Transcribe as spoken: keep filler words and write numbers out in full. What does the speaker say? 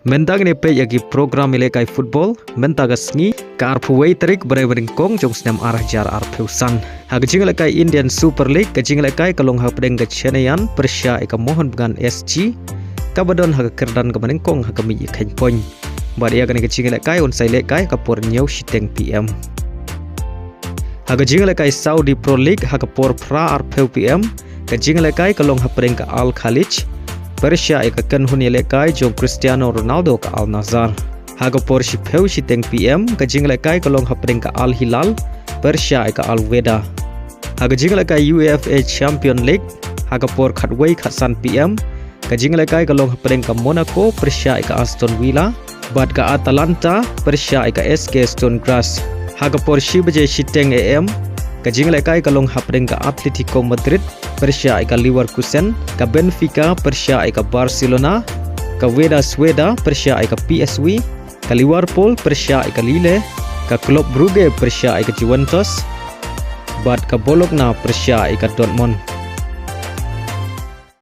Mynta ngin ïa peit ïa ki program ïalehkai football mynta ka sngi, ka arphew wei tarik bnai ba nyngkong jong u snem ar hajar arphew san. Ha ka jingïalehkai Indian Super League, ka jingïalehkai ka long hapdeng ka Chennaiyin pyrshah ïa ka Mohun Bagan S G, kaba don ha ka kyrdan kaba nyngkong ha ka mih ïakheiñ point. Bad ïa kane ka jingïalehkai yn sa ïalehkai ha ka por hynñiew shiteng P M. Ha ka jingïalehkai Saudi Pro League ha ka por phra arphew P M, ka jingïalehkai ka long hapdeng ka Al Khaleej pyrshah ïa ka kynhun ïalehkai jong u Cristiano Ronaldo, ka Al Nassr. Ha ka por shiphew shiteng P M, ka jingïalehkai ka long hapdeng ka Al Hilal pyrshah ïa ka Al Wehda. Ha ka jingïalehkai U E F A Champion League ha ka por khatwei khatsan P M, ka jingïalehkai ka long hapdeng ka Monaco pyrshah ïa ka Aston Villa, bad ka Atalanta pyrshah ïa ka S K Sturm Graz. Ha ka por shi baje shiteng A M, ka jingïalehkai ka long hapdeng ka Atletico Madrid pyrshah ïa ka Leverkusen, ka Benfica pyrshah ïa ka Barcelona, ka Werder Bremen pyrshah ïa ka P S V, ka Liverpool pyrshah ïa ka Lille, ka Club Brugge pyrshah ïa ka Juventus, bad ka Bologna pyrshah ïa ka Dortmund.